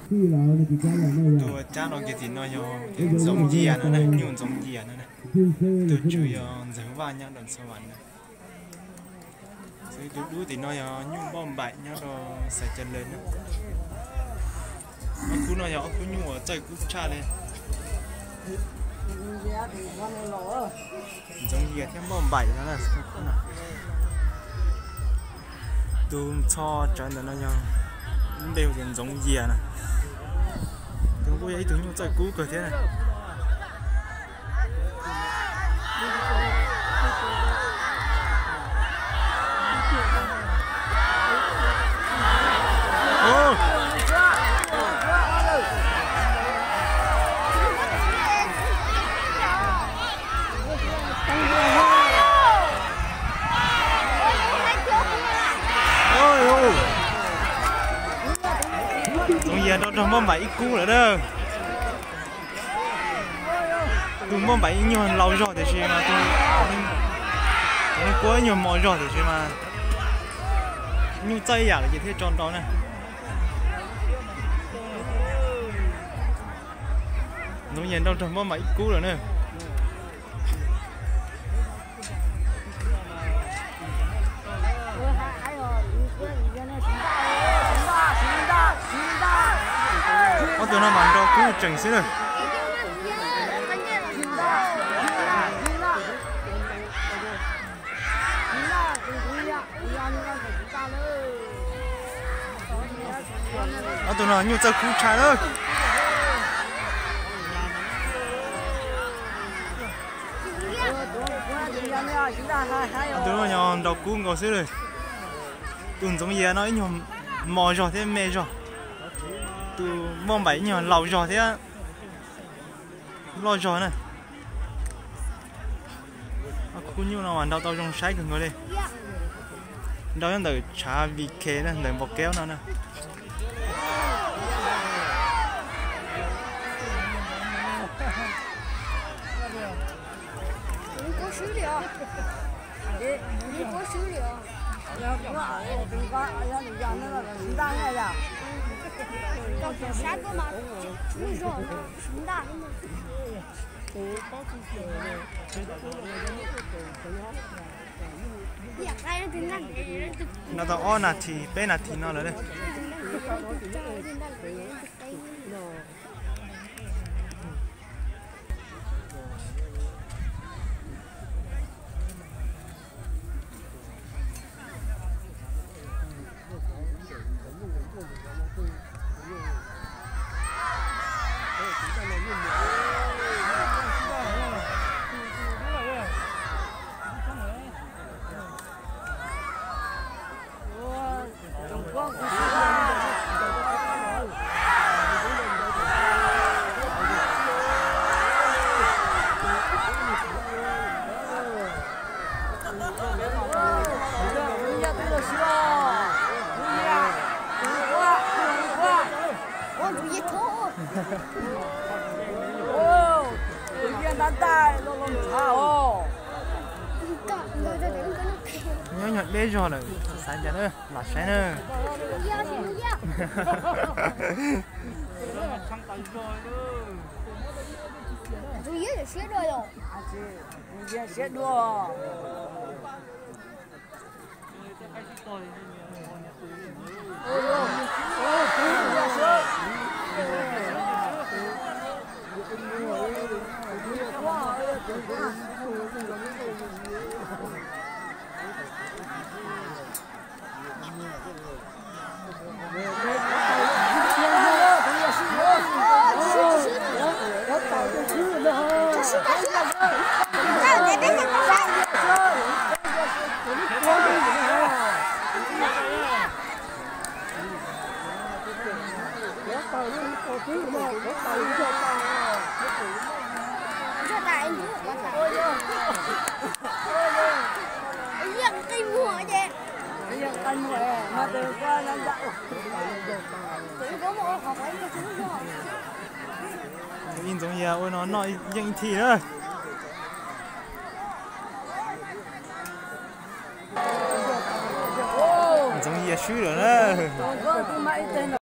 Tus cab no kiag tim no yog Ntxoov Yias no na, nyuj Ntxoov Yias no na. Tus tswv yog Ntxawg Vaj nyob Dam Xav Vam na. Xwb tus dub tim no yog nyuj Npauj Npaim nyob rau Xaiv Ca Lawm na. Ob khub no yog ob khub nyuj uas txawj kub tshaj li. Ntxoov Yias thiab Npauj Npaim no na. Tus ntxhov tsawv ntawm no yog npe hu tias Ntxoov Yias na. Tus kuj yog ib tug nyuj txawj kub kawg thiab na. Ntxoov Yias nrau rog Npauj Npaim ib kub lawm na. Tus Npauj Npaim ib nyuag laus zog tiam sis mas tus, tus Npauj Npaim ib nyuag mos zog tiam sis mas nyuj txawj ib yam lawm ces thiaj tso nrau na. Ntxoov Yias nrau rog Npauj Npaim ib kub lawm na. Ob tug no mas nrau kub tsees xwb na. Ob tug no nyuj txawj kub tshaj lawm. Ob tug no yog nrau kub nkaus xwb lawm. Tus Ntxoov Yias no ib nyuag mos zog thiab me zog. Tus Npauj Npaim ib nyuag laus zog thiab loj zog na. Ob khub nyuj no mas nrau tau zoo saib kawg nkaus li. Nrau nyob ntawm tshav V K na, ntawm npau keub no na. Nrau tau ob nas this peb nas this no lawm. Nyob nyuag deb zog lawm, xav cas na, lam saib na. Tus ib Ntxoov Yias ua no noj yeej ib thij na. Ntxoov Yias swb lawm na.